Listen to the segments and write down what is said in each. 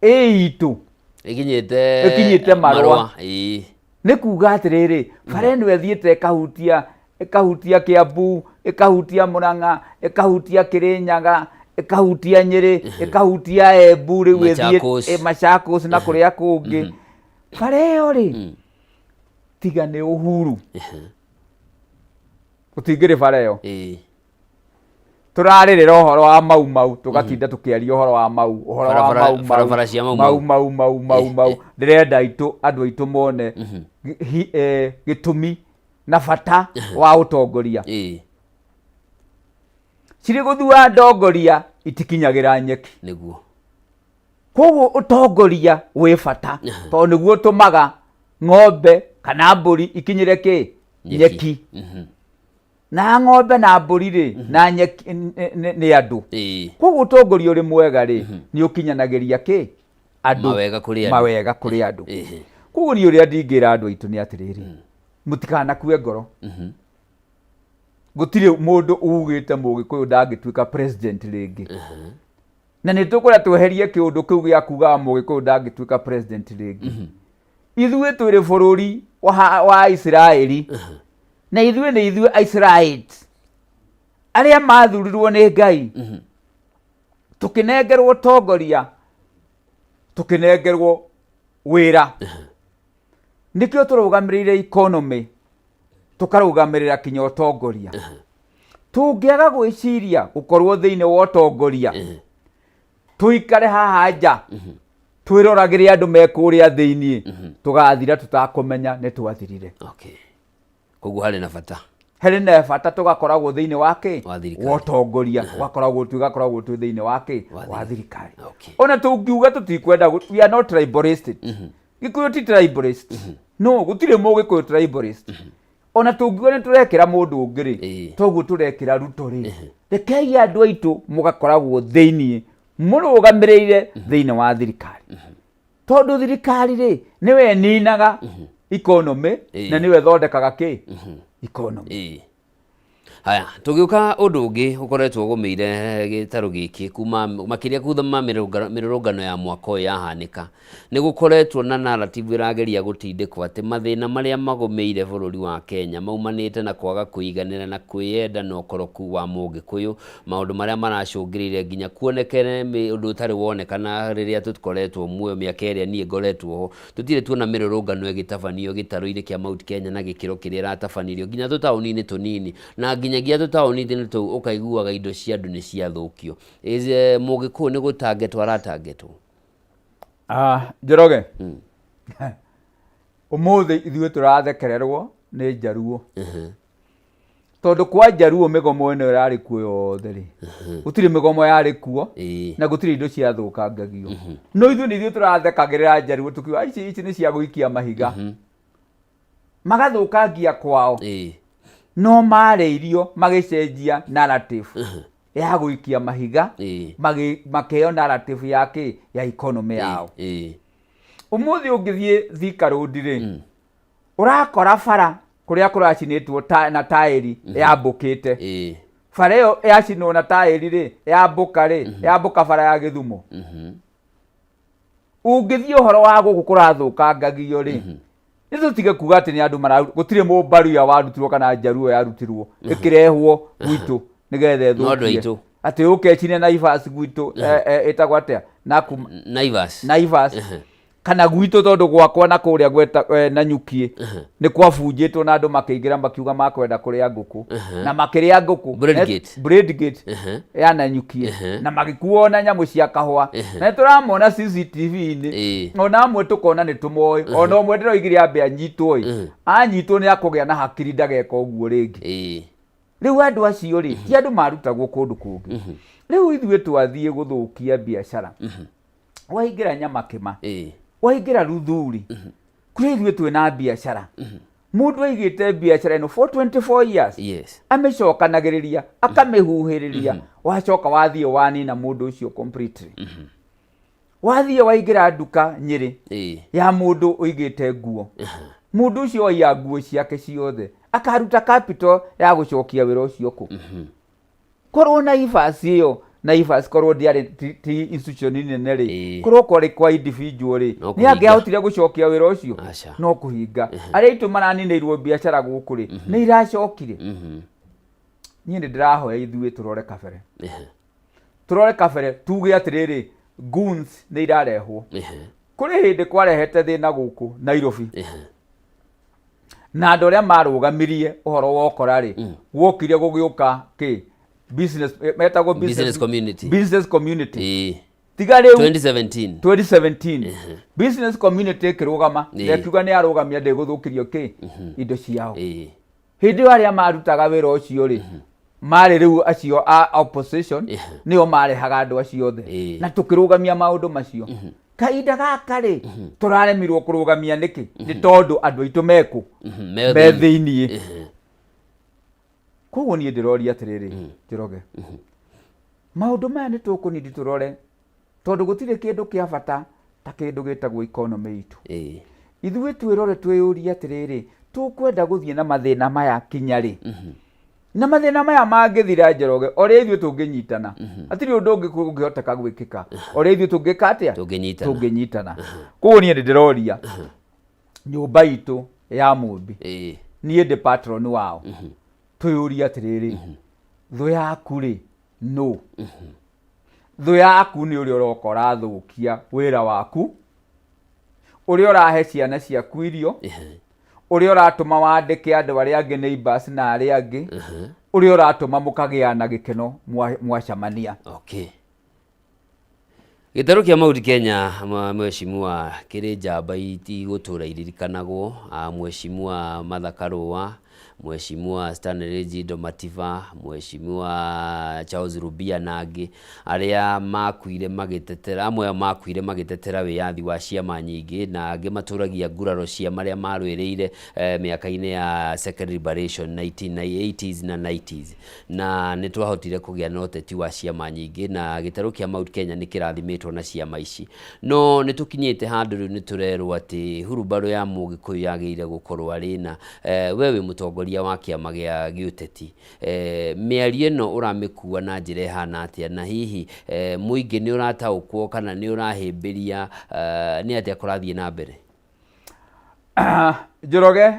Ĩ itũ Ĩkinyĩte Ĩkinyĩte marũa. Ĩĩ. Nĩ kuga atĩrĩrĩ, bara ĩno ĩthiĩte ĩkahutia ĩkahutia Kĩambu, ĩkahutia Mũrang'a, ĩkahutia Kĩrĩnyaga, ĩkahutia Nyĩrĩ, ĩkahutia Embu, rĩu ĩthiĩ Machakos. Machakos na kũrĩa kũngĩ. Bara ĩyo rĩ, tiga nĩ Uhuru, gũtingĩrĩ bara ĩyo. Tũrarĩrĩra ũhoro wa Mau Mau, tũgatinda tũkĩaria ũhoro wa Mau, ũhoro wa Mau Mau, Barabara cia Mau Mau Mau. Mau Mau Mau Mau. Ndĩrenda aitũ, andũ aitũ mone gĩtũmi na bata wa ũtongoria. Cirĩ gũthua ndongoria itikinyagĩra nyeki. Koguo ũtongoria wĩ bata, tondũ nĩguo ũtũmaga ng'ombe kana mbũri ikinyĩre kĩ? Nyeki. Na ng'ombe na mbũri rĩ, na nyeki nĩ andũ. Koguo ũtongoria ũrĩ mwega rĩ, nĩ ũkinyanagĩria kĩ? Andũ. Mawega kũrĩ andũ. Mawega kũrĩ andũ. Koguo niĩ ũrĩa ndingĩra andũ aitũ nĩ atĩrĩrĩ, mũtikanakue ngoro. Gũtirĩ mũndũ ugĩte Mũgĩkũyũ ndangĩtuĩka president rĩngĩ. Na nĩ tũkwenda tweherie kĩũndũ kĩu gĩa kugaga Mũgĩkũyũ ndangĩtuĩka president rĩngĩ. Ithuĩ twĩrĩ bũrũri wa Isiraeli, na ithuĩ nĩ ithuĩ Aisiraeli arĩa mathurirwo nĩ Ngai, tũkĩnengerwo ũtongoria, tũkĩnengerwo wĩra. Nĩkĩo tũrũgamĩrĩire economy, tũkarũgamĩrĩra kinya ũtongoria. Tũngĩaga gwĩciria gũkorwo thĩinĩ wa ũtongoria, tũikare haha nja twĩroragĩre andũ me kũrĩa thĩinĩ, tũgathira tũtakũmenya nĩ twathirire. Koguo harĩ na bata. Harĩ na bata tũgakoragwo thĩinĩ wa kĩ? Wa thirikari. Wa ũtongoria. Tũgakoragwo tũgakoragwo twĩ thĩinĩ wa kĩ? Wa Wa thirikari. Ona tũngiuga tũtikwenda we are not tribalist. Gĩkũyũ ti tribalist. No, gũtirĩ Mũgĩkũyũ tribalist. Ona tũngiuga nĩ tũrekĩra mũndũ ũngĩ rĩ, toguo tũrekĩra Ruto rĩ, rekei andũ aitũ mũgakoragwo thĩinĩ, mũrũgamĩrĩire thĩinĩ wa thirikari. Tondũ thirikari rĩ, nĩwe ĩninaga economy na nĩwe ĩthondekaga kĩ? Economy. Haya, tũgĩũka ũndũ ũngĩ ũkoretwo ũgũmĩire gĩtarũ gĩkĩ kuma makĩria kuma mĩrũrũngano ya mwaka ũyũ yahanĩka, nĩ gũkoretwo na narrative ĩrageria gũtindĩkwo atĩ mathĩna marĩa magũmĩire bũrũri wa Kenya maumanĩte na kwaga kũiganĩra na kwĩyenda na ũkoroku wa Mũgĩkũyũ, maũndũ marĩa maracũngĩrĩire nginya kuonekane ũndũ ũtarĩ wonekana rĩrĩa tũkoretwo muoyo mĩaka ĩrĩa niĩ ngoretwo ho. Tũtirĩ tuona mĩrũrũngano ĩgĩtabanio gĩtarũ-inĩ kĩa Mount Kenya na gĩkĩro kĩrĩa ĩratabanĩrio nginya tũtaũni-inĩ tũnini, na nginyagia tũtaũni-inĩ tũu ũkaiguaga indo cia andũ nĩ ciathũkio. Is Mũgĩkũyũ nĩ gũtangetwo aratangetwo? Njoroge, ũmũthĩ ithuĩ tũrathekererwo nĩ Njaruo. Tondũ kwa Njaruo mĩgomo ĩno ĩrarĩ kuo yothe rĩ, gũtirĩ mĩgomo yarĩ kuo na gũtirĩ indo ciathũkangagio. No ithuĩ nĩ ithuĩ tũrathekagĩrĩra Njaruo tukiuga ici ici nĩ cia gũikia mahiga. Magathũkangia kwao. No marĩirio magĩcenjia narrative ya gũikia mahiga, makĩheo narrative ya kĩ? Ya economy yao. Ũmũthĩ ũngĩthiĩ Thika Road rĩ, ũrakora bara kũrĩa kũracinĩtwo na taĩri yambũkĩte. Bara ĩyo yacinwo na taĩri rĩ, yambũka rĩ, yambũka bara ya Gĩthumo. Ũngĩthiĩ ũhoro wa gũkũ kũrathũkangagio rĩ, nĩ tũtige kuga atĩ nĩ andũ gũtirĩ mũmbaruya warutirwo kana njaruo yarutirwo ĩkĩrehwo gwitũ nĩgetha No andũ ĩthũkie. aitũ. Atĩ ũke ĩcine Naivas gwitũ, ĩtagwo atĩa? Naku Naivas. Naivas. Kana gwitũ tondũ gwakwa na kũrĩa gweta na Nyuki nĩ kwabunjĩtwo na andũ makĩingĩra makiuga makwenda kũrĩa ngũkũ. Na makĩrĩa ngũkũ. Breadgate. Breadgate. Ya na Nyuki. Na magĩkuo na nyamũ cia kahũa. Na nĩ tũramona CCTV-inĩ. Ona amwe tũkona nĩ tũmoĩ. Ona ũmwe ndĩroigire ambe anyitwo ĩ. Anyitwo nĩ akũgĩa na hakiri ndageka ũguo rĩngĩ. Rĩu andũ acio rĩ, ti andũ marutagwo kũndũ kũngĩ. Rĩu ithuĩ twathiĩ gũthũkia biacara. Waingĩra Nyamakĩma, waingĩra Ruthuri, kũrĩa ithuĩ twĩna biacara. Mũndũ aigĩte biacara ĩno for 24 years. Amĩcokanagĩrĩria, akamĩhuhĩrĩria, wacoka wathiĩ wanina mũndũ ũcio completely. Wathiĩ waingĩra nduka Nyĩrĩ ya mũndũ ũigĩte nguo. Mũndũ ũcio waiya nguo ciake ciothe, akaruta capital ya gũcokia wĩra ũcio kũ? Korwo Naivas ĩyo Naivas korwo ndiarĩ ti institution nene rĩ, korwo kwarĩ kwa individual rĩ, No nĩ kũhinga. angĩahotire gũcokia wĩra ũcio? Aca. No kũhinga. Arĩa aitũ maraninĩirwo biacara gũkũ rĩ, nĩ iracokire? Niĩ nĩ ndĩrahoya ithuĩ tũrore kabere, tũrore kabere, tuge atĩrĩrĩ, goons nĩ irarehwo. Kũrĩ hĩndĩ kwarehete thĩna gũkũ Nairobi, na andũ arĩa marũgamirie ũhoro wa ũkora rĩ, guokire gũgĩũka kĩ business, metagwo business community. Business community. Tiga rĩu 2017. 2017 business community ĩkĩrũgama na ĩkiuga nĩ arũgamia ndĩgũthũkĩrio kĩ indo ciao. Hĩndĩ ĩyo arĩa marutaga wĩra ũcio rĩ, marĩ rĩu acio a opposition, nĩo marehaga andũ acio othe, na tũkĩrũgamia maũndũ macio. Kahinda gaka rĩ, tũraremirwo kũrũgamia nĩkĩ? Nĩ tondũ andũ aitũ mekũ? Me Me thĩinĩ. Thĩiniĩ. Koguo niĩ ndĩroria atĩrĩrĩ, Njoroge, maũndũ maya nĩ tũkũnindi tũrore, tondũ gũtirĩ kĩndũ kĩa bata ta kĩndũ gĩtagwo economy itũ. Ithuĩ twĩrore, twĩyũrie atĩrĩrĩ, tũkwenda gũthiĩ na mathĩna maya kinya rĩ? Na mathĩna maya mangĩthira, Njoroge, ũrĩa ithuĩ tũngĩnyitana, hatirĩ ũndũ ũngĩ ũngĩhoteka gwĩkĩka ũrĩa ithuĩ tũngĩka atĩa? Tũngĩnyitana. Tũngĩnyitana. Koguo niĩ nĩ ndĩroria nyũmba itũ ya mũmbi, niĩ ndĩ patron wao, twĩyũrie atĩrĩrĩ, thũ yaku rĩ nũ? Thũ yaku nĩ ũrĩa ũroka ũrathũkia wĩra waku, ũrĩa ũrahe ciana ciaku irio, ũrĩa ũratũma wandĩke andũ arĩa angĩ, neighbors na arĩa angĩ, ũrĩa ũratũma mũkagĩa na gĩkeno mwacemania. Okay. Gĩtarũ kĩa Mount Kenya, mheshimiwa, kĩrĩ njamba itigũtũra iririkanagwo, mheshimiwa Martha Karũa, mheshimiwa Stanley Njindo Matiba, mheshimiwa Charles Rubia na angĩ arĩa makuire magĩtetera, amwe ao makuire magĩtetera wĩyathi wa ciama nyingĩ na angĩ matũragia nguraro cia marĩa marũĩrĩire mĩaka-inĩ ya second liberation 1980s na 90s, na nĩ twahotire kũgĩa na ũteti wa ciama nyingĩ na gĩtarũ kĩa Mount Kenya nĩ kĩrathimĩtwo na ciama ici. No nĩ tũkinyĩte handũ rĩu nĩ tũrerwo atĩ hurumbarũ ya Mũgĩkũyũ yagĩrĩire gũkorwo arĩ na we wĩ mũtongoria wa kĩama gĩa gĩũteti, mĩario ĩno ũramĩkua na njĩra ĩhana atĩa, na hihi mũingĩ nĩ ũrataũkwo kana nĩ ũrahĩmbĩria nĩ atĩa kũrathiĩ na mbere? Njoroge,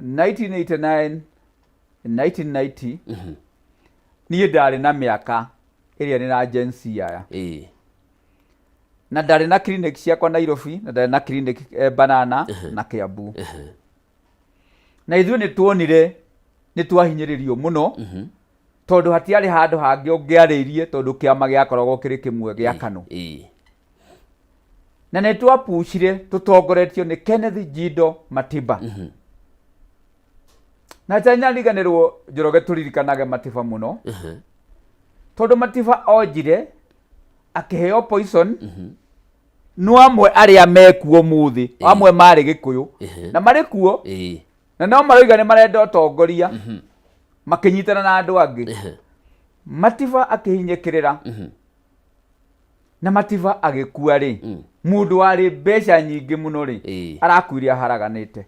1989, 1990 niĩ ndarĩ na mĩaka ĩrĩa nĩ na Gen Z aya, na ndarĩ na clinic ciakwa Nairobi, na ndarĩ na clinic Banana na Kiambu, na ithuĩ nĩ tuonire nĩ twahinyĩrĩrio mũno, tondũ hatiarĩ handũ hangĩ ũngĩarĩirie, tondũ kĩama gĩakoragwo kĩrĩ kĩmwe gĩa KANU. Na nĩ twapucire tũtongoretio nĩ Kenneth Njindo Matiba, na nyariganĩrwo, Njoroge, tũririkanage Matiba mũno, tondũ Matiba onjire akĩheo poison no amwe arĩa mekuo mũthĩ, amwe marĩ Gĩkũyũ na marĩ kuo, na no maroiga nĩ marenda ũtongoria, makĩnyitana na andũ angĩ. Matiba akĩhinyĩkĩrĩra na Matiba agĩkua rĩ, mũndũ warĩ mbeca nyingĩ mũno rĩ, arakuire aharaganĩte.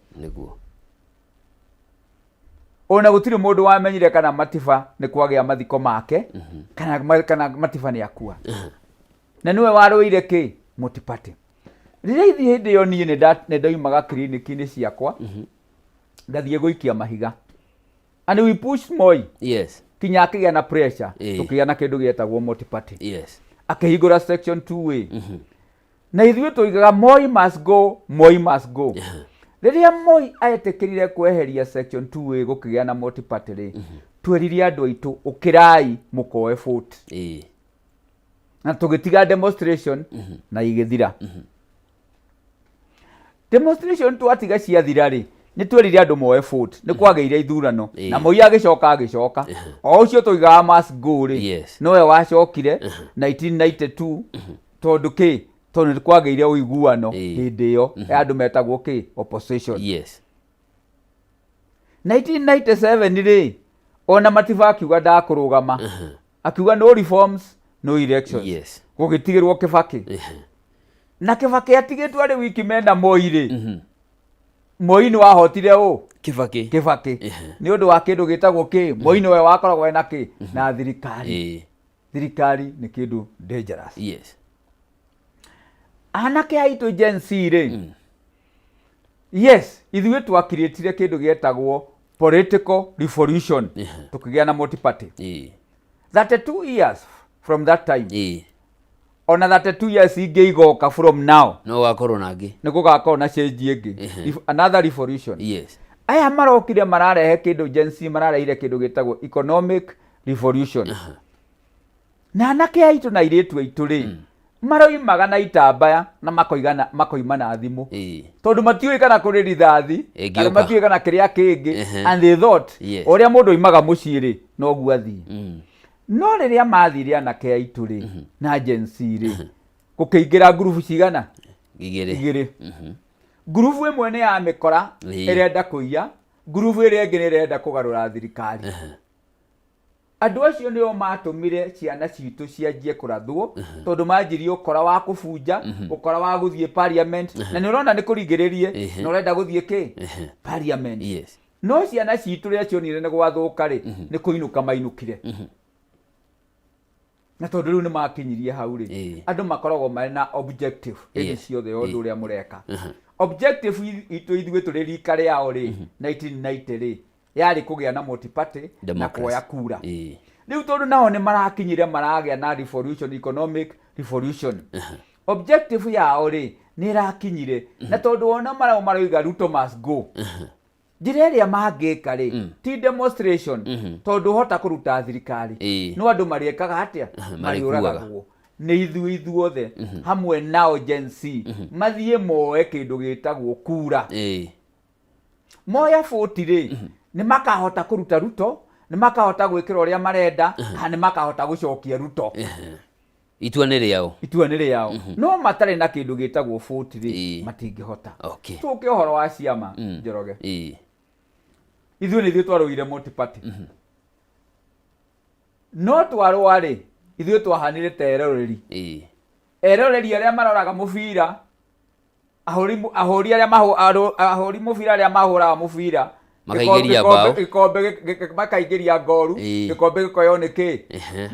Ona gũtirĩ mũndũ wamenyire kana Matiba nĩ kwagĩa mathiko make kana Matiba nĩ akua, na nĩwe warũĩire kĩ multiparty. Rĩrĩa ithiĩ hĩndĩ ĩyo niĩ nĩ ndoimaga kiriniki-inĩ ciakwa ngathiĩ gũikia mahiga, and we push Moi kinya akĩgĩa na pressure, tũkĩgĩa na kĩndũ gĩetagwo multiparty. Akĩhingũra section 2A, na ithuĩ tũigaga Moi must go, Moi must go. Rĩrĩa Moi etĩkĩrire kweheria section 2A, gũkĩgĩa na multiparty rĩ, twerire andũ aitũ, ũkĩrai mũkoe vote, na tũgĩtiga demonstration na igĩthira. Demonstration twatiga ciathira rĩ, nĩ twerire andũ moe vote, nĩ kwagĩire ithurano, na Moi agĩcoka o ũcio tũigaga must go rĩ, nowe wacokire 1992. Tondũ kĩ? Tondũ nĩ kwagĩire ũiguano hĩndĩ ĩyo ya andũ metagwo kĩ opposition. 1997 rĩ, ona Matiba akiuga ndakũrũgama, akiuga no reforms, no elections. Gũgĩtigĩrwo Kĩbakĩ, na Kĩbakĩ atigĩtwo arĩ wiki mena Moi rĩ, Moi nĩ wahotire ũ? Kĩbakĩ. Kĩbakĩ, nĩ ũndũ wa kĩndũ gĩtagwo kĩ Moi nĩwe wakoragwo ena kĩ na thirikari. Thirikari nĩ kĩndũ dangerous. Anake aitũ Gen Z rĩ, yes, ithuĩ twakirĩtire kĩndũ gĩetagwo political revolution, tũkĩgĩa na multi-party. 32 years from that time, ona 32 years ingĩ igoka from now, No gakorwo na angĩ. Nĩ gũgakorwo na change ĩngĩ. Another revolution. Aya marokire mararehe kĩndũ, Gen Z mararehire kĩndũ gĩtagwo economic revolution, na anake aitũ na airĩtu aitũ rĩ, maroimaga na itambaya na makoigana makoima na thimũ, tondũ matiũĩ kana kũrĩ rithathi Ĩngĩũka. kana matiũĩ kana kĩrĩa kĩngĩ. And they thought ũrĩa mũndũ oimaga mũciĩ rĩ, noguo athiĩ. No rĩrĩa mathire anake aitũ rĩ na Gen Z rĩ, gũkĩingĩra ngurubu cigana? Igĩrĩ. Igĩrĩ. Ngurubu ĩmwe nĩ ya mĩkora ĩrenda kũiya, ngurubu ĩrĩa ĩngĩ nĩ ĩrenda kũgarũra thirikari. Andũ acio nĩo matũmire ciana citũ cianjie kũrathwo, tondũ manjirie ũkora wa kũbunja, ũkora wa gũthiĩ parliament, na nĩ ũrona nĩ kũringĩrĩrie na ũrenda gũthiĩ kĩ parliament. No ciana citũ rĩrĩa cionire nĩ gwathũka rĩ, nĩ kũinũka mainũkire, na tondũ rĩu nĩ makinyirie hau rĩ, andũ makoragwo marĩ na objective hĩndĩ ciothe ya ũndũ ũrĩa mũreka. Objective itũ ithuĩ tũrĩ rika rĩao rĩ, 1990 rĩ, yarĩ kũgĩa na multi-party na Democracy. Kuoya kura. Rĩu tondũ nao nĩ marakinyire maragĩa na revolution, economic revolution, objective yao rĩ nĩ ĩrakinyire, na tondũ wona marao maroiga "Ruto must go", njĩra ĩrĩa mangĩka rĩ ti demonstration, tondũ hota kũruta thirikari. No andũ marĩekaga atĩa? Marĩkuaga. Marĩũragagwo nĩ ithuĩ ithuothe hamwe nao Gen Z mathiĩ moe kĩndũ gĩtagwo kura. Moya 40 rĩ, nĩ makahota kũruta Ruto, nĩ makahota gwĩkĩra ũrĩa marenda, kana nĩ makahota gũcokia Ruto. Itua nĩ rĩao. Itua nĩ rĩao, no matarĩ na kĩndũ gĩtagwo 40 rĩ, matingĩhota. Tũke ũhoro wa ciama, Njoroge. Ithuĩ nĩ ithuĩ twarũire multi-party, no twarũa rĩ, ithuĩ twahanire ta eroreri. Eroreri arĩa maroraga mũbira, ahũri arĩa ahũri mũbira arĩa mahũraga mũbira. Makaingĩria bao. Gĩkombe makaingĩria ngoru. Gĩkombe gĩkoywo nĩ kĩ?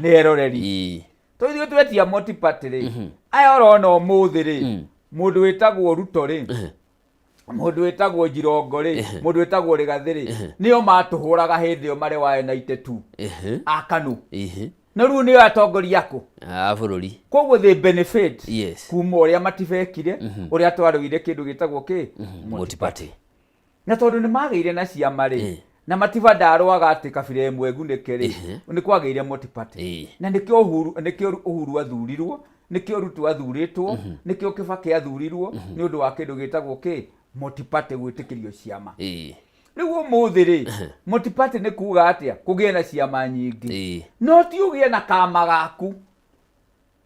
Nĩ eroreri. To ithuĩ twetia multi-party rĩ, aya ũrona ũmũthĩ rĩ, mũndũ wĩtagwo Ruto rĩ, mũndũ wĩtagwo Jirongo rĩ, mũndũ wĩtagwo Rĩgathĩ rĩ, nĩo matũhũraga hĩndĩ ĩyo marĩ wa 92 a KANU. No rĩu nĩo atongoria akũ? A bũrũri. Koguo they benefit kuma ũrĩa matibekire, ũrĩa twarũire kĩndũ gĩtagwo kĩ? Multi-party. Na tondũ nĩ magĩire na ciama rĩ, na matiba ndarũaga atĩ kabira ĩmwe ĩgunĩke rĩ, nĩ kwagĩire multi-party. Na nĩkĩo Uhuru athurirwo, nĩkĩo Ruto athurĩtwo, nĩkĩo Kibaki athurirwo, nĩ ũndũ wa kĩndũ gĩtagwo kĩ? Multi-party, gwĩtĩkĩrio ciama. Rĩu ũmũthĩ rĩ, multi-party nĩ kuga atĩa? Kũgĩe na ciama nyingĩ, no ti ũgĩe na kama gaku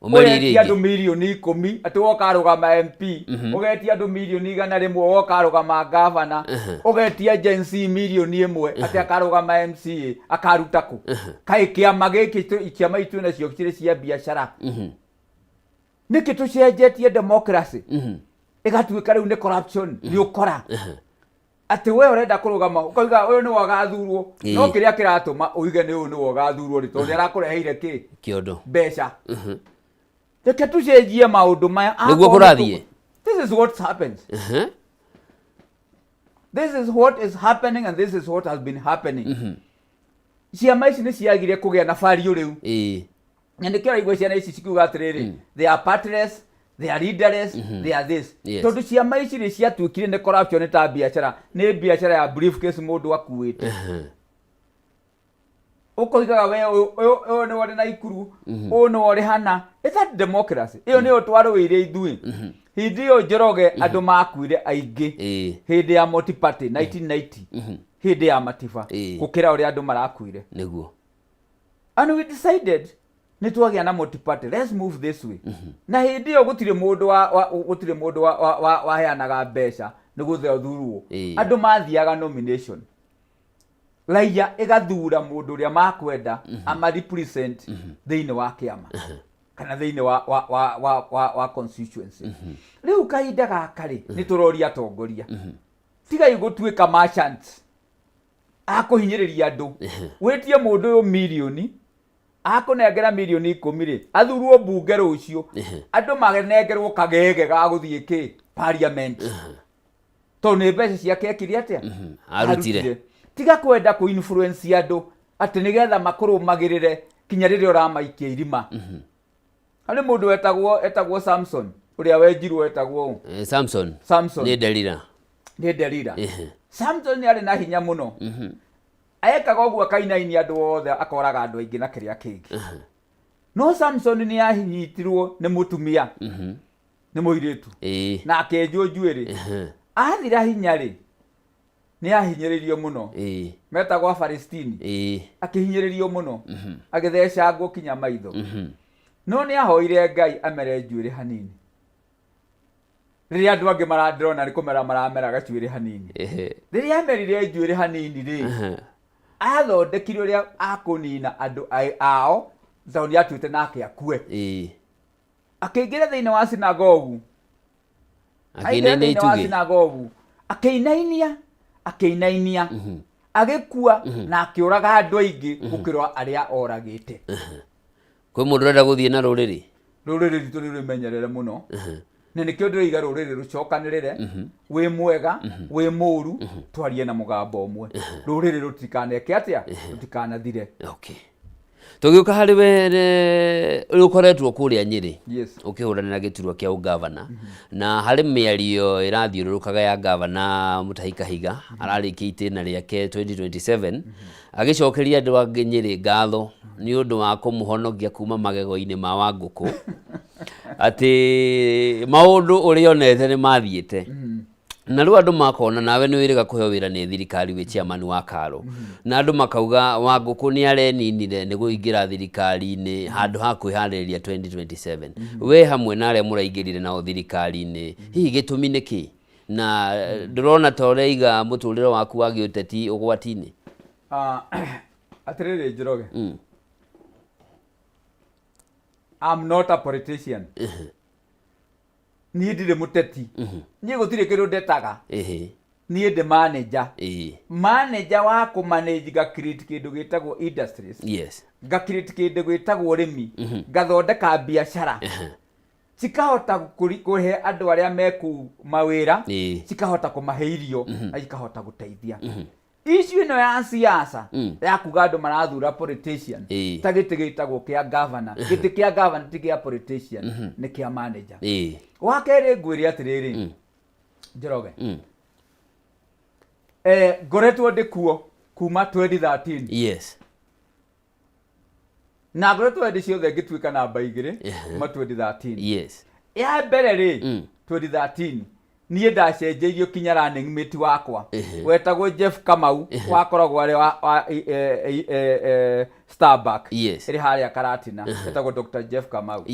Ũmerie ũgetia iria andũ ingĩ. 10,000,000 atĩ woka arũgama MP, ũgetia andũ 100,000,000 woka arũgama gavana, ũgetia Gen Z 1,000,000 atĩ akarũgama MCA. Akaruta kũ? Kaĩ kĩama gĩkĩ ciama itũ nacio cirĩ cia biacara? Nĩkĩ tũcenjetie democracy ĩgatuĩka rĩu nĩ corruption, nĩ ũkora atĩ we ũrenda kũrũgama ũkauga ũyũ nĩwe ũgathurwo? No kĩrĩa kĩratũma ũige nĩ ũyũ nĩwe ũgathurwo rĩ, tondũ nĩ arakũreheire kĩ? Kĩondo. Mbeca. Reke tũcenjie maũndũ maya. Nĩguo Akorwo kũrathiĩ. This is what happens. This is what is happening and this is what has been happening. Ciama ici nĩ ciagire kũgĩa na value rĩu, na nĩkĩo ũraigua ciana ici cikiuga atĩrĩrĩ, they are partyless, they are leaderless, they are this. Tondũ ciama ici rĩ, ciatuĩkire nĩ corruption, ta biacara, nĩ biacara ya briefcase mũndũ akuĩte. Ũkoigaga we ũyũ nĩwe ũrĩ na ikuru, ũyũ nĩwe ũrĩ hana. Is that democracy? Ĩyo nĩyo twarũĩire ithuĩ hĩndĩ ĩyo, Njoroge. Andũ makuire aingĩ hĩndĩ ya multi-party 1990, hĩndĩ ya matiba, gũkĩra ũrĩa andũ marakuire. And we decided nĩ twagĩa na multi-party, let's move this way. Na hĩndĩ ĩyo gũtirĩ mũndũ wa gũtirĩ mũndũ wa waheanaga mbeca nĩ gũthurwo. Andũ mathiaga nomination, raia ĩgathura mũndũ ũrĩa makwenda ama represent thĩinĩ wa kĩama kana thĩinĩ wa constituency. Rĩu kahinda gaka rĩ, nĩ tũroria atongoria, tigai gũtuĩka merchants a kũhinyĩrĩria andũ. Wĩtie mũndũ ũyũ mirioni Akũnengera mirioni 10 rĩ, athurwo mbunge rũciũ, andũ manengerwo kagege ga gũthiĩ kĩ parliament, tondũ nĩ mbeca ciake ekire atĩa? Arutire. Tiga kwenda kũ influence andũ atĩ nĩgetha makũrũmagĩrĩre kinya rĩrĩa ũramaikia irima. Harĩ mũndũ etagwo Samson, ũrĩa wenjirwo etagwo ũ? Samson. Samson. Nĩ Delila. Nĩ Delila. Samson arĩ na hinya mũno, ekaga ũguo akainainia andũ othe, akoraga andũ aingĩ na kĩrĩa kĩngĩ. No Samson nĩ ahinyitirwo nĩ mũtumia, nĩ mũirĩtu, na akĩenjwo njuĩrĩ. Athira hinya rĩ, nĩ ahinyĩrĩirio mũno. Metagwo Afalistini. Akĩhinyĩrĩrio mũno, agĩthecangwo kinya maitho. No nĩ ahoire Ngai amere njuĩrĩ hanini, rĩrĩa andũ angĩ marandĩrona nĩ kũmera maramera gacuĩrĩ hanini. Rĩrĩa amerire njuĩrĩ hanini rĩ, athondekire ũrĩa akũnina andũ ao, tondũ nĩ atuĩte nake akue. Akĩingĩra thĩinĩ wa sinagogu. Aingĩra Akĩinainia thĩinĩ wa itugĩ. Sinagogu, akĩinainia, akĩinainia, agĩkua na akĩũraga andũ aingĩ gũkĩra arĩa oragĩte. Kwĩ mũndũ ũrenda gũthiĩ na rũrĩrĩ. Rũrĩrĩ rwitũ nĩ rwĩmenyerere mũno, na nĩkĩo ndĩroiga rũrĩrĩ rũcokanĩrĩre, wĩ mwega wĩ mũru, twarie na mũgambo ũmwe, rũrĩrĩ rũtikaneke atĩa? Rũtikanathire. Okay, tũgĩũka harĩ we, nĩ ũkoretwo kũrĩa Nyĩrĩ ũkĩhũranĩra gĩturwa kĩa ũgavana, na harĩ mĩario ĩrathiũrũrũkaga ya gavana Mutahi Kahiga ararĩkia itĩna rĩake 2027, agĩcokeria andũ a Nyĩrĩ ngatho nĩ ũndũ wa kũmũhonokia kuma magego-inĩ ma Wangũkũ, atĩ maũndũ ũrĩa onete nĩ mathiĩte na rĩu andũ makona nawe nĩ wĩrĩga kũheo wĩra nĩ thirikari wĩ chairman wa KALRO, na andũ makauga Wangũkũ nĩ areninire nĩ kũingĩra thirikari-inĩ handũ ha kwĩharĩrĩria 2027. We hamwe na arĩa mũraingĩrire nao thirikari-inĩ, hihi gĩtũmi nĩ kĩ, na ndũrona ta ũraiga mũtũrĩre waku wa gĩũteti ũgwati-inĩ? Ah, atĩrĩrĩ Njoroge, I'm not a politician. Niĩ ndirĩ mũteti, niĩ gũtirĩ kĩndũ ndetaga. Niĩ ndĩ manager. Manager wa kũmanage, nga create kĩndũ gĩtagwo industries, nga create kĩndũ gĩtagwo ũrĩmi, ngathondeka biacara cikahota kũhe andũ arĩa me kũu mawĩra, cikahota kũmahe irio na cikahota gũteithia. Issue ĩno ya siasa ya kuga andũ marathura politician, ta gĩtĩ gĩtagwo kĩa governor, gĩtĩ kĩa governor ti kĩa politician, nĩ kĩa manager. Wa kerĩ, ngwĩre atĩrĩrĩ Njoroge, ngoretwo ndĩ kuo kuma 2013, na ngoretwo hĩndĩ ciothe ngĩtuĩka namba 2 kuma 2013. Ya mbere rĩ, 2013 niĩ ndacenjeirio kinya running mate wakwa wetagwo Jeff Kamau, wakoragwo arĩ wa Starbuck, ĩrĩ harĩa Karatina, etagwo Dr. Jeff Kamau.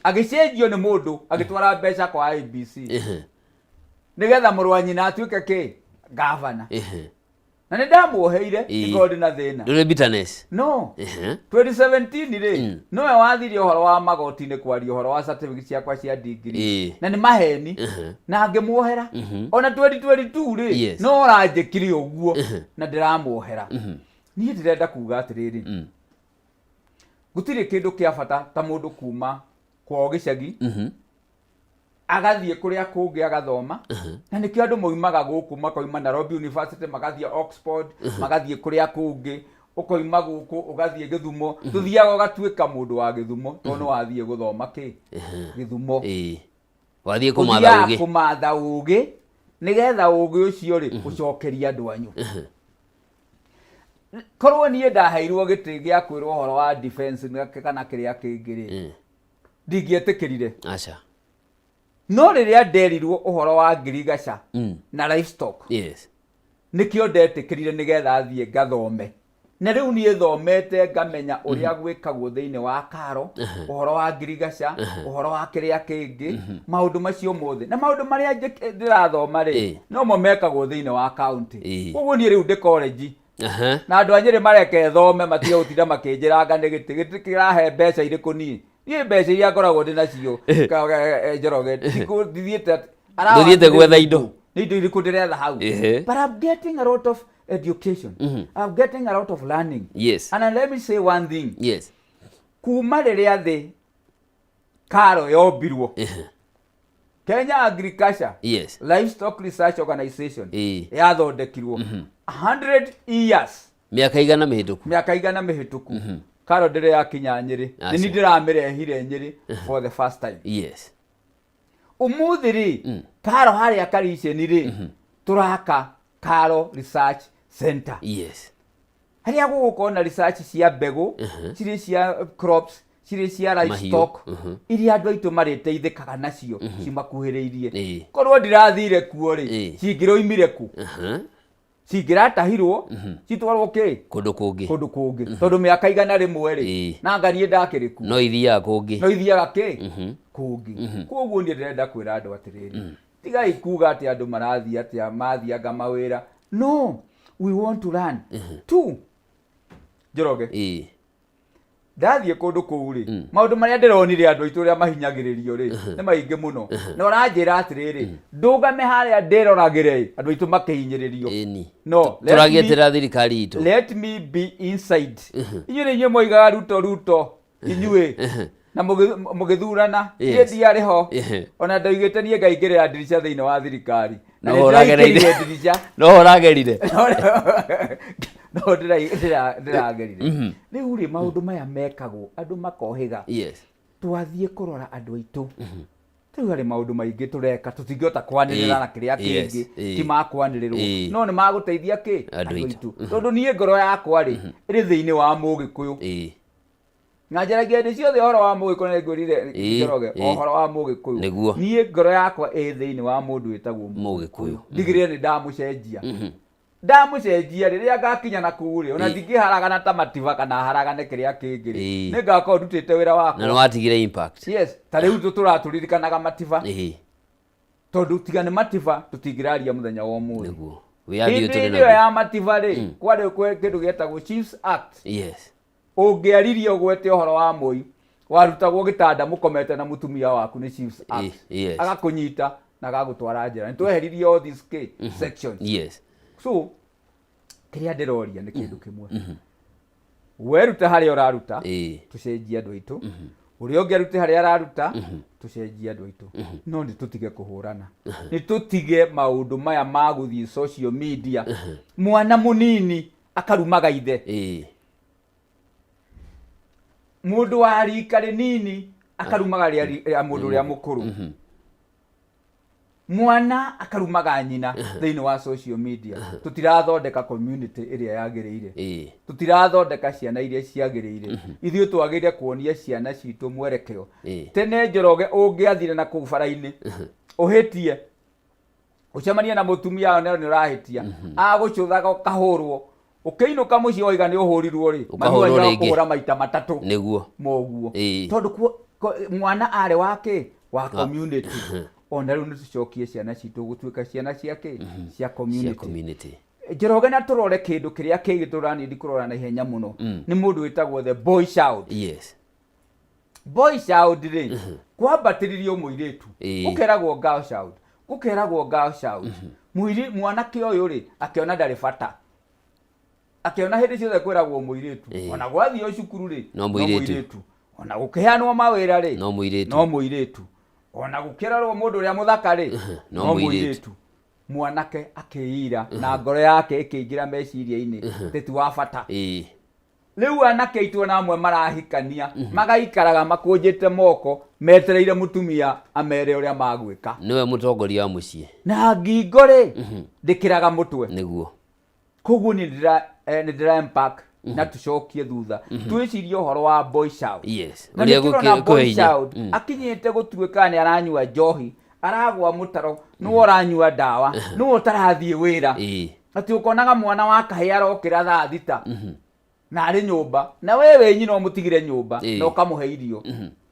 Agĩcenjio nĩ mũndũ agĩtwara mbeca kwa IEBC nĩgetha mũrũ wa nyina atuĩke kĩ gavana, na nĩ ndamuoheire. Ndikorwo ndĩ na thĩna. Ndũrĩ bitterness? No. 2017 rĩ, nowe wathirie ũhoro wa magoti-inĩ kwaria ũhoro wa certificate ciakwa cia degree, na nĩ maheni, na ngĩmuohera. Ona 2022 rĩ, no ũranjĩkire ũguo na ndĩramuohera. Niĩ ndĩrenda kuga atĩrĩrĩ, gũtirĩ kĩndũ kĩa bata ta mũndũ kuma kwao gĩcagi agathiĩ kũrĩa kũngĩ agathoma, na nĩkĩo andũ moimaga gũkũ makoima Nairobi University magathiĩ Oxford, magathiĩ kũrĩa kũngĩ, ũkoima gũkũ ũgathiĩ Gĩthumo. Tũthiaga ũgatuĩka mũndũ wa Gĩthumo tondũ nĩ wathiĩ gũthoma kĩ Gĩthumo. Wathiĩ kũmatha Ũthiaga ũgĩ. Kũmatha ũgĩ, nĩgetha ũgĩ ũcio rĩ ũcokerie andũ anyu. Korwo niĩ ndaheirwo gĩtĩ gĩa kwĩrwo ũhoro wa defense kana kĩrĩa kĩngĩ rĩ, ndingĩetĩkĩrire. Aca. No rĩrĩa nderirwo ũhoro wa ngirigaca na livestock, nĩkĩo ndetĩkĩrire nĩgetha thiĩ ngathome. Na rĩu niĩ thomete ngamenya ũrĩa gwĩkagwo thĩinĩ wa KALRO, ũhoro wa ngirigaca, ũhoro wa kĩrĩa kĩngĩ, maũndũ macio mothe na maũndũ marĩa ndĩrathoma rĩ, nomo mekagwo thĩinĩ wa county. Koguo niĩ rĩu ndĩ college, na andũ a Nyĩrĩ mareke thome, matige gũtinda makĩnjĩranga nĩ gĩtĩ. Gĩtĩ kĩrahe mbeca irĩkũ? Niĩ mbeca iria ngoragwo ndĩ nacio, Njoroge, ndithiĩte Ndũthiĩte gwetha indo. Nĩ indo irĩkũ ndĩretha hau? But I'm getting a lot of education, I'm getting a lot of learning. And let me say one thing. Kuma rĩrĩa thĩ KALRO yombirwo, Kenya Agriculture Livestock Research Organization yathondekirwo 100 years, Mĩaka 100 mĩhĩtũku. Mĩaka 100 mĩhĩtũku, KALRO ndĩrĩ yakinya Nyĩrĩ. Nĩ niĩ ndĩramĩrehire Nyĩrĩ for the first time. Ũmũthĩ rĩ, KALRO harĩa Kariceni rĩ, tũraka KALRO Research Center harĩa gũgũkorwo na research cia mbegũ, cirĩ cia crops, cirĩ cia livestock, iria andũ aitũ marĩteithĩkaga nacio cimakuhĩrĩirie. Korwo ndirathire kuo rĩ, cingĩroimire kũ? Cingĩratahirwo citwarwo kĩ? Kũndũ kũngĩ. Kũndũ kũngĩ, tondũ mĩaka 100 rĩ, na nga niĩ ndakĩrĩ kuo. No ithiaga kũngĩ. No ithiaga kĩ? Kũngĩ. Koguo niĩ ndĩrenda kwĩra andũ atĩrĩrĩ, tigai kuga atĩ andũ marathiĩ atĩa, mathianga mawĩra. No we want to learn two. Njoroge, ndathiĩ kũndũ kũu rĩ, maũndũ marĩa ndĩronire andũ aitũ ũrĩa mahinyagĩrĩrio rĩ, nĩ maingĩ mũno. Na ũranjĩra atĩrĩrĩ, ndũgame harĩa ndĩroragĩre ĩ, andũ aitũ makĩhinyĩrĩrio. No let me- Tũragĩetera thirikari itũ. Let me be inside. Inyuĩ nĩ inyuĩ moigaga Ruto, Ruto, inyuĩ na mũgĩthurana. Niĩ ndiarĩ ho. Ona ndoigĩte niĩ ngaingĩrĩra ndirica thĩinĩ wa thirikari na No nĩ ũragereire. ndĩraingĩrire ndirica. No ũragerire. No ndĩragerire. Rĩu rĩ, maũndũ maya mekagwo andũ makohĩga. Twathiĩ kũrora andũ aitũ, rĩu harĩ maũndũ maingĩ tũreka tũtingĩhota kwanĩrĩra na kĩrĩa kĩngĩ ti makwanĩrĩrwo, no nĩ magũteithia kĩ? Andũ aitũ. Tondũ niĩ ngoro yakwa rĩ, ĩrĩ thĩinĩ wa Mũgĩkũyũ na njaragia hĩndĩ ciothe ũhoro wa Mũgĩkũyũ, na nĩngwĩrire, Njoroge, ũhoro wa Mũgĩkũyũ. Niĩ ngoro yakwa ĩ thĩinĩ wa mũndũ wĩtagwo Mũgĩkũyũ. Ndigĩrĩre nĩ ndamũcenjia. Ndamũcenjia, rĩrĩa ngakinya na kũu rĩ, ona ndingĩharagana ta Matiba kana haragane kĩrĩa kĩngĩ rĩ, nĩ ngakorwo ndutĩte wĩra Na wakwa. nĩ watigire impact. Yes, ta rĩu tũratũririkanaga Matiba, tondũ tiga nĩ Matiba tũtingĩraria mũthenya wa ũmũthĩ. Nĩguo wĩyathi ũyũ Hĩndĩ tũrĩ ĩyo naguo. ya Matiba rĩ, kwarĩ kĩndũ gĩetagwo Chiefs Act. Ũngĩaririe ũgwete ũhoro wa Moi, warutagwo gĩtanda mũkomete na mũtumia waku nĩ Chiefs Act. Agakũnyita na agagũtwara njera. Nĩ tweheririe all these K sections. So kĩrĩa ndĩroria nĩ kĩndũ kĩmwe: weruta harĩa ũraruta, tũcenjie andũ aitũ. Ũrĩa ũngĩ arute harĩa araruta, tũcenjie andũ aitũ. No nĩ tũtige kũhũrana, nĩ tũtige maũndũ maya ma gũthiĩ social media, mwana mũnini akarumaga ithe, mũndũ wa rika rĩnini akarumaga rĩa mũndũ ũrĩa mũkũrũ, mwana akarumaga nyina thĩinĩ wa social media. Tũtirathondeka community ĩrĩa yagĩrĩire. Tũtirathondeka ciana iria ciagĩrĩire. Ithuĩ twagĩrĩire kuonia ciana citũ mwerekeo. Tene, Njoroge, ũngĩathire na kũu bara-inĩ ũhĩtie, ũcemanie na mũtumia one nĩ ũrahĩtia, agũcũthaga ũkahũrwo, ũkĩinũka mũciĩ waiga nĩ ũhũrirwo rĩ, mami Ũkahũrwo wanyu rĩngĩ. agakũhũra maita matatũ. Moguo. Tondũ mwana arĩ wa kĩ? Wa community. Ona rĩu nĩ tũcokie ciana citũ gũtuĩka ciana cia kĩ? Cia Cia community. Community. Njoroge, na tũrore kĩndũ kĩrĩa kĩngĩ tũranindi kũrora na ihenya mũno, nĩ mũndũ wĩtagwo the boy child. Boy child rĩ, kwambatĩririo mũirĩtu, gũkeragwo girl child, gũkeragwo girl child. Mũiri mwanake ũyũ rĩ, akĩona ndarĩ bata, akĩona hĩndĩ ciothe kwĩragwo mũirĩtu. Ona gwathio cukuru rĩ, No mũirĩtu. Ona gũkĩheanwo mawĩra rĩ, No mũirĩtu. No mũirĩtu. Ona gũkĩrorwo mũndũ ũrĩa mũthaka rĩ, No mũirĩtu. Mwanake akĩira na ngoro yake ĩkĩingĩra meciria-inĩ atĩ ti wa bata. Rĩu anake aitũ ona amwe marahikania magaikaraga makũnjĩte moko metereire mũtumia amere ũrĩa magwĩka. Nĩwe mũtongoria wa mũciĩ. Na ngingo rĩ, ndĩkĩraga mũtwe. Koguo niĩ nĩ ndĩra impact na tũcokie thutha, twĩcirie ũhoro wa boy child. Na Ũrĩa nĩ tũrona kũhe boy hinya. child akinyĩte gũtuĩka nĩ aranyua njohi, aragwa mũtaro, nĩwe ũranyua ndawa, nĩwe ũtarathiĩ wĩra. Atĩ ũkonaga mwana wa kahĩĩ arokĩra thaa 6 na arĩ nyũmba, na we wĩ nyina ũmũtigire nyũmba na ũkamũhe irio,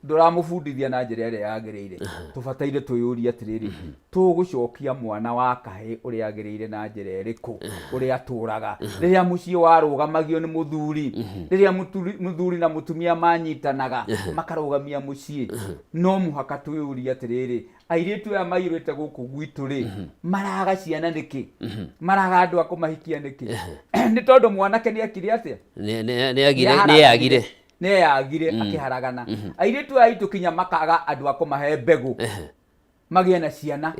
ndũramũbundithia na njĩra ĩrĩa yagĩrĩire. Tũbataire twĩyũrie atĩrĩrĩ, tũgũcokia mwana wa kahĩĩ ũrĩa agĩrĩire na njĩra ĩrĩkũ? Ũrĩa atũraga rĩrĩa mũciĩ warũgamagio nĩ mũthuri, rĩrĩa mũthuri na mũtumia manyitanaga makarũgamia mũciĩ. No mũhaka twĩyũrie atĩrĩrĩ, airĩtu aya maiyũrĩte gũkũ gwitũ rĩ, maraga ciana nĩkĩ? Maraga andũ a kũmahikia nĩkĩ? Nĩ tondũ mwanake nĩ ekire atĩa? Nĩ agire. Nĩ agire. Nĩeyagire akĩharagana. Airĩtu aya aitũ kinya makaga andũ a kũmahe mbegũ magĩe na ciana.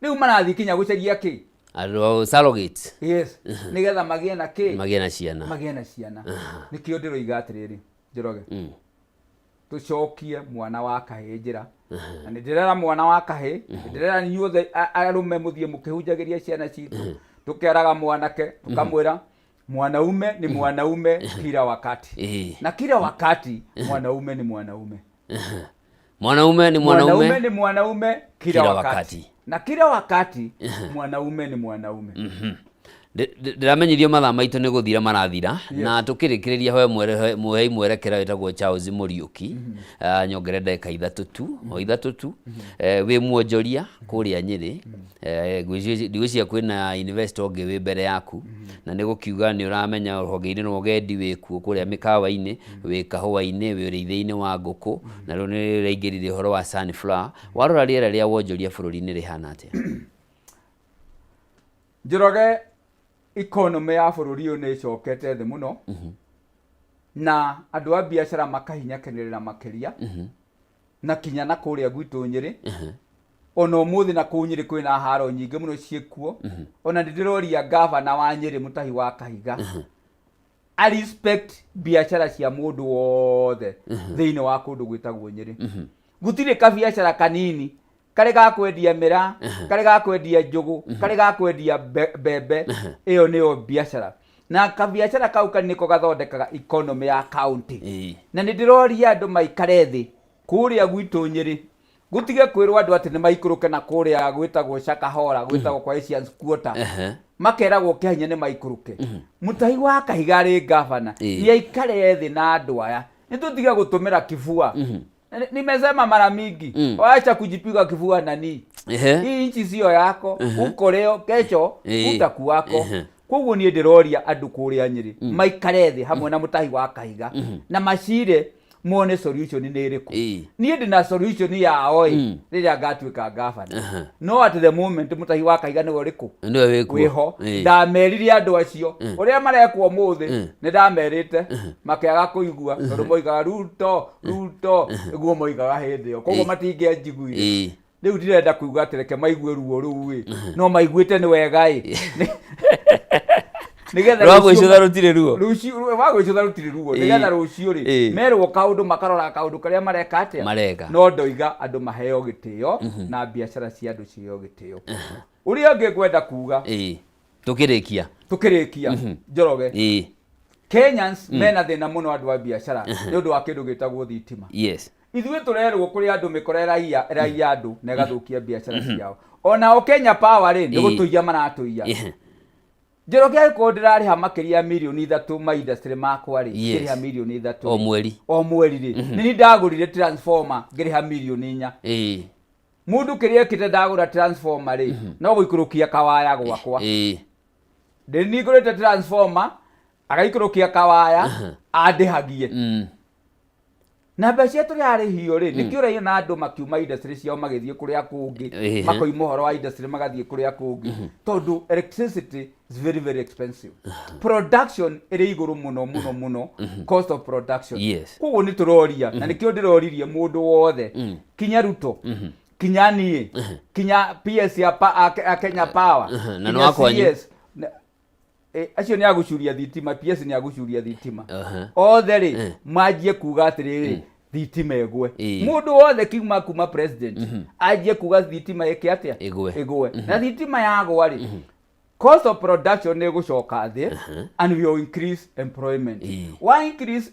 Rĩu marathiĩ kinya gũcaria kĩ? Andũ a surrogate. Yes, nĩgetha magĩe na kĩ? Magĩe na ciana. Magĩe na ciana. Nĩkĩo ndĩroiga atĩrĩrĩ, Njoroge, tũcokie mwana wa kahĩĩ njĩra. Na nĩ ndĩrera mwana wa kahĩĩ, nĩ ndĩrera inyuothe arũme mũthiĩ mũkĩhunjagĩria ciana citũ. Tũkeraga mwanake, tũkamwĩra mwanaume ni mwanaume kila wakati. Na kila wakati mwanaume ni mwanaume. Mwanaume ni mwanaume Mwanaume ni mwanaume kila kila wakati. wakati. Na kila wakati mwanaume ni mwanaume. Ndĩramenyithio mathaa maitũ nĩ gũthira marathira na tũkĩrĩkĩrĩria hoe mũhei mwerekera wĩtagwo Charles Mũriũki. Nyongere ndagĩka ithatũ tu, o ithatũ tu. Wĩ mwonjoria kũrĩa Nyĩrĩ. Ndigwĩciria kwĩna investor ũngĩ wĩ mbere yaku, na nĩ gũkiuga nĩ ũramenya rũhonge-inĩ rwa ũgendi wĩkuo kũrĩa mĩkawa-inĩ, wĩ kahũa-inĩ, wĩ ũrĩithia-inĩ wa ngũkũ, na rĩu nĩ ũraingĩrire ũhoro wa sunflower. Warora rĩera rĩa wonjoria bũrũri-inĩ rĩhana atĩa? Njoroge, economy ya bũrũri ũyũ nĩ ĩcokete thĩ mũno, na andũ a biacara makahinyakanĩrĩra makĩria, na kinya na kũrĩa gwitũ Nyĩrĩ. Ona ũmũthĩ na kũu Nyĩrĩ kwĩna haro nyingĩ mũno ciĩkuo. Ona nĩ ndĩroria gavana wa Nyĩrĩ Mũtahi wa Kahiga a respect biacara cia mũndũ wothe thĩinĩ wa kũndũ gwĩtagwo Nyĩrĩ. Gũtirĩ kabiacara kanini karĩ ga kwendia mĩraa, karĩ ga kwendia njũgũ, karĩ ga kwendia mbembe, ĩyo nĩyo biacara. Na kabiacara kau kanini nĩko gathondekaga economy ya county. Na nĩ ndĩroria andũ maikare thĩ kũrĩa gwitũ Nyĩrĩ, gũtige kwĩrwo andũ atĩ nĩ maikũrũke na kũrĩa gwĩtagwo Shakahola, gwĩtagwo kwa Asian Quarter, makeragwo kĩahinya nĩ maikũrũke. Mũtahi wa Kahiga arĩ gavana nĩ aikare thĩ na andũ aya, nĩ tũtige gũtũmĩra kibua. Nimesema mara mingi, wacha kujipiga kifua nani. Hii nchi sio yako, uko leo, kesho utakuwako. Koguo niĩ ndĩroria andũ kũrĩa Nyĩrĩ maikare thĩ hamwe na Mũtahi wa Kahiga na macire mone solution nĩ ĩrĩkũ. Niĩ ndĩna solution yao ĩ rĩrĩa ngatuĩka gavana, no at the moment Mũtahi wa Kahiga nĩwe ũrĩkũ? Nĩwe wĩkuo. Wĩho. Ndamerire andũ acio ũrĩa marekwo ũmũthĩ, nĩ ndamerĩte makĩaga kũigua, tondũ moigaga Ruto, Ruto, nĩguo moigaga hĩndĩ ĩyo, koguo matingĩanjiguire. Rĩu ndirenda kuuga atĩ reke maigue ruo rũu ĩ, no maiguĩte nĩ wega ĩ, nĩgetha Rwa gwĩcũtha rũtirĩ ruo. Rũciũ wa gwĩcũtha rũtirĩ ruo, nĩgetha rũciũ rĩ merwo kaũndũ makarora kaũndũ karĩa mareka atĩa. Mareka. No ndoiga andũ maheo gĩtĩo na biacara cia andũ ciheo gĩtĩo. Ũrĩa ũngĩ ngwenda kuga, Tũkĩrĩkia. Tũkĩrĩkia, Njoroge, Kenyans mena thĩna mũno, andũ a biacara, nĩ ũndũ wa kĩndũ gĩtagwo thitima. Ithuĩ tũrerwo kũrĩ andũ mĩkora ĩraiya ĩraiya andũ na ĩgathũkia biacara ciao. Onao Kenya Power rĩ, nĩ gũtũiya maratũiya. Njoroge, angĩkorwo ndĩrarĩha makĩria ya mirioni 3 ma industry makwa rĩ, ngĩrĩha mirioni 3 O mweri. O mweri rĩ, nĩ niĩ ndagũrire transformer ngĩrĩha mirioni 4. Mũndũ kĩrĩa ekĩte, ndagũra transformer rĩ, no gũikũrũkia kawaya gwakwa. Ndĩningũrĩte transformer, agaikũrũkia kawaya andĩhagie na mbeca iria tũrarĩhio rĩ, nĩkĩo ũraigua na andũ makiuma industry ciao magĩthiĩ kũrĩa kũngĩ, makoima ũhoro wa industry magathiĩ kũrĩa kũngĩ, tondũ electricity is very very expensive, production ĩrĩ igũrũ mũno mũno mũno, cost of production. Koguo nĩ tũroria, na nĩkĩo ndĩroririe mũndũ wothe, kinya Ruto, kinya niĩ, kinya PS ya a Kenya Power, Na kinya nĩ wa kwanyu. CS, acio nĩ agũcuria thitima, PS nĩ agũcuria thitima, othe rĩ manjie kuga atĩrĩrĩ, thitima ĩgwe. Mũndũ wothe kiuma kuma president anjie kuga thitima ĩke atĩa? Ĩgwe. Ĩgwe. Na thitima yagwa rĩ, cost of production nĩ ĩgũcoka thĩ and we will increase employment. Wa increase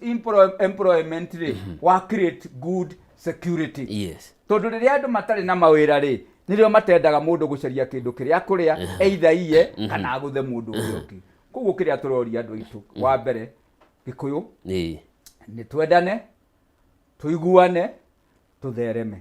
employment rĩ, wa create good security, tondũ rĩrĩa andũ matarĩ na mawĩra rĩ, nĩrĩo matendaga mũndũ gũcaria kĩndũ kĩrĩa kũrĩa, either iye kana agũthe mũndũ ũrĩa ũngĩ. Koguo kĩrĩa tũroria andũ aitũ, wa mbere Gĩkũyũ, nĩ twendane, tũiguane, tũthereme.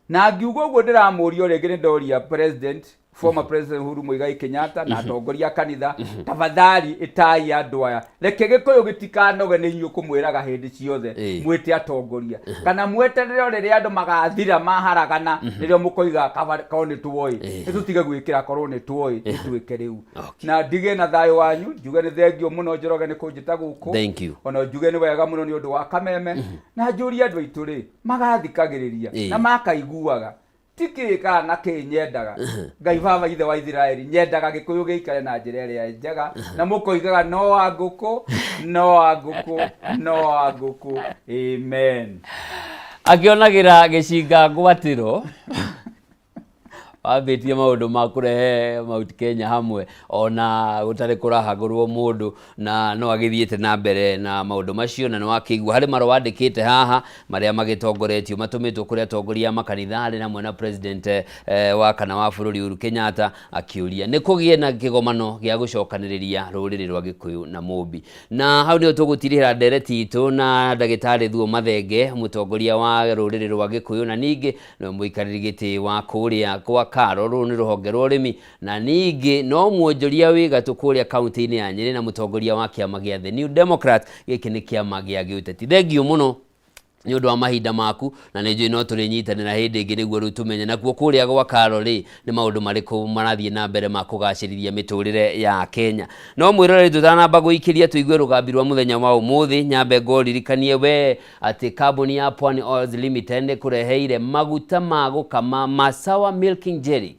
Na ngiuga ũguo ndĩramũria o rĩngĩ, nĩ ndoria president Former President Uhuru Muigai Kenyatta na atongoria a kanitha, tafadhali ĩtai andũ aya, reke Gĩkũyũ gĩtikanoge nĩ inyuĩ kũmwĩraga hĩndĩ ciothe. Mwĩte atongoria kana mweterere o rĩrĩa andũ magathira maharagana nĩrĩo mũkoiga kaba korwo nĩ tuoĩ, nĩ tũtige gwĩkĩra korwo nĩ tuoĩ, nĩ twĩke rĩu. Na ndige na thayũ wanyu, njuge nĩ thengio mũno Njoroge nĩ kũnjĩta gũkũ. Thank you. Ona njuge nĩ wega mũno nĩ ũndũ wa kameme, na njũrie andũ aitũ rĩ magathikagĩrĩria na makaiguaga ti kĩ kana na kĩ nyendaga. Ngai Baba Ithe wa Isiraeli, nyendaga Gĩkũyũ gĩikare na njĩra ĩrĩa njega, na mũkoigaga no wa ngũkũ, no wa ngũkũ, no wa ngũkũ. Amen. Akĩonagĩra gĩcinga ngwatĩro wambĩtie maũndũ ma kũrehe Mount Kenya hamwe ona gũtarĩ kũrahagũrwo mũndũ, na no agĩthiĩte na mbere na maũndũ macio, na nĩ wakĩigua harĩ marũa andĩkĩte haha marĩa magĩtongoretio matũmĩtwo kũrĩ atongoria a makanitha harĩ hamwe na president wa kana wa bũrũri Uhuru Kenyatta, akĩũria nĩ kũgĩe na kĩgomano gĩa gũcokanĩrĩria rũrĩrĩ rwa Gĩkũyũ na Mũmbi. Na hau nĩho tũgũtirihĩra ndereti itũ na ndagĩtarĩ Thuo Mathenge, mũtongoria wa rũrĩrĩ rwa Gĩkũyũ na ningĩ nĩwe mũikarĩri gĩtĩ wa kũrĩa kwa Karo, rũrũ nĩ rũhonge rwa ũrĩmi, na ningĩ no mwonjoria wĩ gatũ kũrĩa kaunti-inĩ ya Nyĩrĩ na mũtongoria wa kĩama gĩa The New Democrat. Gĩkĩ nĩ kĩama gĩa gĩũteti. Thengiũ mũno nĩ ũndũ wa mahinda maku, na nĩ njũĩ no tũrĩnyitanĩra hĩndĩ ĩngĩ nĩguo rĩu tũmenye nakuo kũrĩa gwa Karo rĩ nĩ maũndũ marĩkũ marathiĩ na mbere ma kũgacĩrithia mĩtũrĩre ya Kenya. No mwĩroreri, tũtanamba gũikĩria tũigue rũgambi rwa mũthenya wa ũmũthĩ, nyambe ngũririkanie we atĩ kambuni ya Pwani Oils Limited nĩ kũreheire maguta ma gũkama ma Sawa Milking Jelly.